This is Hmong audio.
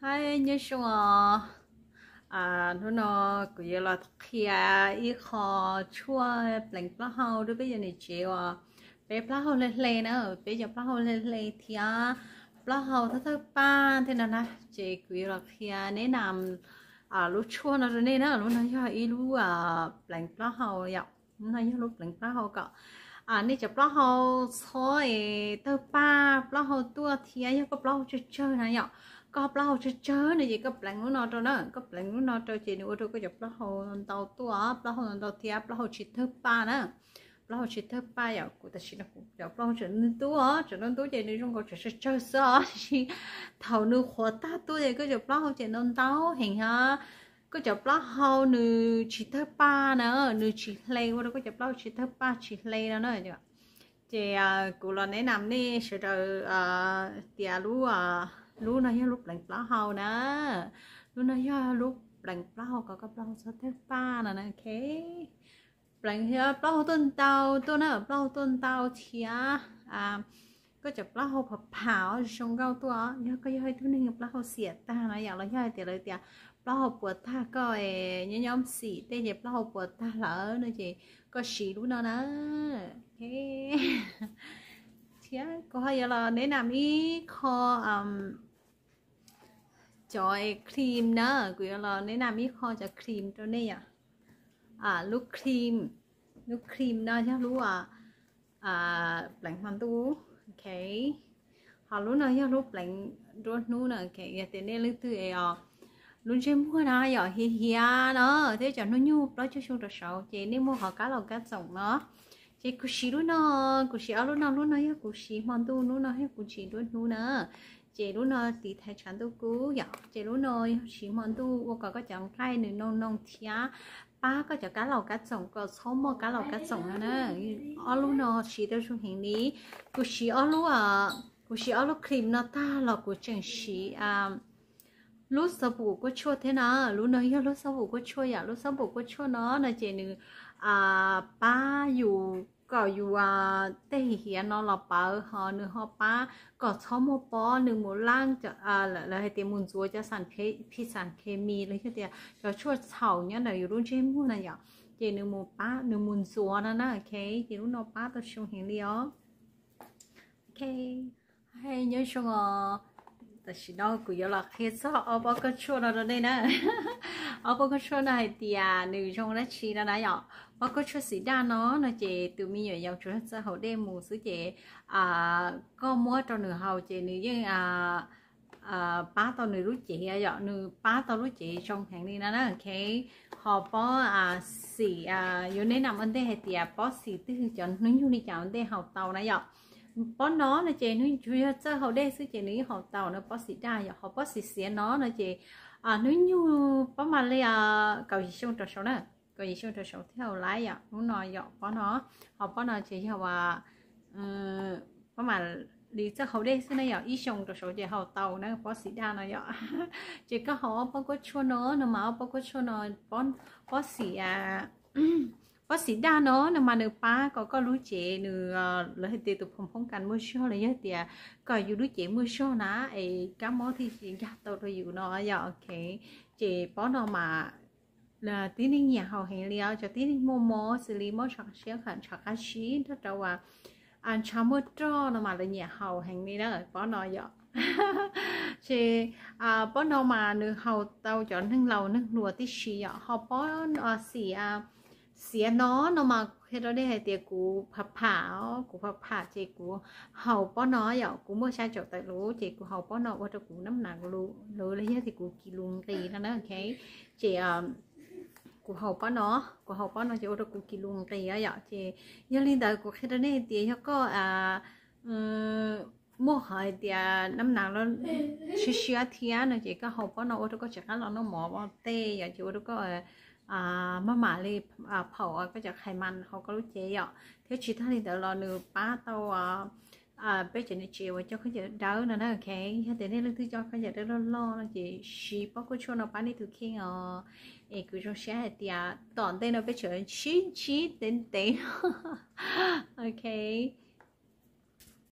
Hais nyob zoo os, hnub no kuv yuav los qhia ib qho tshuaj pleev plaub hau rau peb cov niam tsev uas peb plaub hau hle hle na, peb cov plaub hau hle hle thiab plaub hau thawj thawj paj thiab no na, ces kuv yuav los qhia neb nam lub tshuaj no rau nej na. Lub no yog ib lub pleev plaub hau yom, lub no yog lub pleev plaub hau kom nej cov plaub hau txhob es tawg paj plaub hau tuaj thiab yog koj plaub hau tsawg tsawg na yom, koj plaub hau tsawg tsawg no ces koj pleev lub no rau na, koj pleev lub no rau ces nws ua rau koj cov plaub hau ntau tuaj, plaub hau ntau thiab plaub hau tsis tawg paj na. Plaub hau tsis tawg paj yom, kuv tam sim no kuv cov plaub hau tseem ntub ntub os, tseem ntub ntub ces nws zoo nkaus tseem tsawg tsawg xwb os, tiam sis thaum nws qhuav tag tuaj ces koj cov plaub hau ces ntau ntau heev os. Koj cov plaub hau nws tsis tawg paj na, nws tsis hle, ua rau koj cov plaub hau tsis tawg paj tsis hle no na. Ces kuv los neb nam nej sawv daws tias lub, lub no yog lub pleev plaub hau na, lub no yog lub pleev plaub hau kom koj plaub hau txhob tawg paj no na, ok. Pleev plaub hau tuaj ntau tuaj na, plaub hau tuaj ntau thiab koj cov plaub hau pham pham os, zoo nkauj tuaj. Yog koj yog ib tug neeg plaub hau xiam tag na yom, los yog hais tias lawv tias plaub hau puas tag, koj nyob nyob xim tej ces plaub hau puas tag lawm no ces koj siv lub no na. Thiab kuv ho yuav los neb nam ib qho cov cream na, kuv yuav los neb nam ib qho cov cream rau nej yom. Lub cream, lub cream no yog lub pleev hmo ntuj, ok. Ho lub no yog lub pleev nruab hnub na, ok. Yog tias nej leej twg es lub ntsej muag na yom hiav hiav no thiab cov hnub nyoog plaub caug xyoo rau saud ces nej muaj qhov kab laus kab txoom no, ces kuv siv lub no, kuv siv ob lub no, lub no yog kuv siv hmo ntuj, lub no yog kuv siv nruab hnub na. Ces lub no tiv thaiv tshav ntuj kub yom, ces lub no yog siv hmo ntuj ua kom koj cov nqaij nws noo noo thiab pab koj cov kab laus kab txoom kom txhob muaj kab laus kab txoom no na. Ob lub no siv tau zoo heev li. Kuv siv ob lub, kuv siv ob lub cream no tag los kuv tseem siv lub xab pum kuaj tshuaj thiab na. Lub no yog lub xab pum kuaj tshuaj yom, lub xab pum kuaj tshuaj no no ces nws pab yus kom yus tej hiav no los pawv, ho nws ho pab kom txhob muaj pob, nws mus laaj, lawv hais tias mus ntxuav cov xas khes mis los yog tias cov tshuaj txhaum nyob ntawm yus lub ntsej muag na yom, ces nws mus pab, nws mus ntxuav no na, ok. Ces lub no pab tau zoo heev li os. Ok, nyob zoo os. Tam sim no kuv yuav los qhia txog ob pob koj tshuaj no rau nej na. Ob pob koj tshuaj no hais tias nws zoo dab tsi no na yom. Pob koj tshuaj xim daj no no ces tus me nyuam yaus tsuas yog txawj haus dej mus xwb ces koj muab rau nws haus ces nws yeej pab tau nws lub cev yom, nws pab tau lub cev zoo heev li no na, ok. Ho pob xim, yuav neb nam ua ntej hais tias pob xim twg cov hnub nyoog li cas ua ntej haus tau na yom. Pob no no ces hnub nyoog yog txawj haus dej xwb ces nws yeej haus tau na, pob xim daj yom. Ho pob xim xiav no no ces hnub nyoog pob mam li kaum yim xyoo rau saud na, kaum yim xyoo rau saud thiaj haus laib yom. Hnub no yom pob no, ho pob no ces yog pob mam li txawj haus dej xwb na yom, ib xyoo rau saud ces haus tau na, pob xim daj no yom. Ces koj haus ob pob koj tshuaj no no mas ob pob koj tshuaj no, pob xim, pob xim daj no no mas nws pab kom koj lub cev nws, lawv hais tias tus phoo phoob kas muaj zog los yog tias kom yus lub cev muaj zog na, es kab mob thiaj tsis nkag tau rau yus no yom, ok. Ces pob no mas tib neeg nyiam haus heev li os, cov tib neeg muaj mob xws li mob ntshav siab, ntshav qab zib, nrog rau ntshav muaj roj no mas lawv nyiam haus heev li na, pob no yom. Ces pob no mas nws haus tau cov neeg laus neeg hluas tib si yom. Ho pob xim xiav no no mas qhia rau nej hais tias kuv pham pham, kuv pham pham ces kuv haus pob no yom. Kuv muaj xya caum tawm lub ces kuv haus pob no ua rau kuv nab nas luv los yog tias kuv kis lus nqis no na, ok. Ces kuv haus pob no, kuv haus pob no ces ua rau kuv kis lus nqis yom. Ces yog li ntawd kuv qhia rau nej hais tias yog koj muaj qhov hais tias nab nas siab siab thiab no ces koj haus pob no ua rau koj tsis qab los noj mov tej yom, ces ua rau koj maj mam li phaum koj cov qhais mas hauv koj lub cev yom. Thiab tsis tag li ntawd los nws pab tau peb cov niam tsev uas coj khaub ncaws dawb no na, ok. Yog tias nej leej twg coj khaub ncaws dawb loj loj no ces siv pob koj tshuaj no pab nej tus kheej os. Es kuv zoo siab hais tias tom ntej no peb tseem sib ntsib tev tev, ok.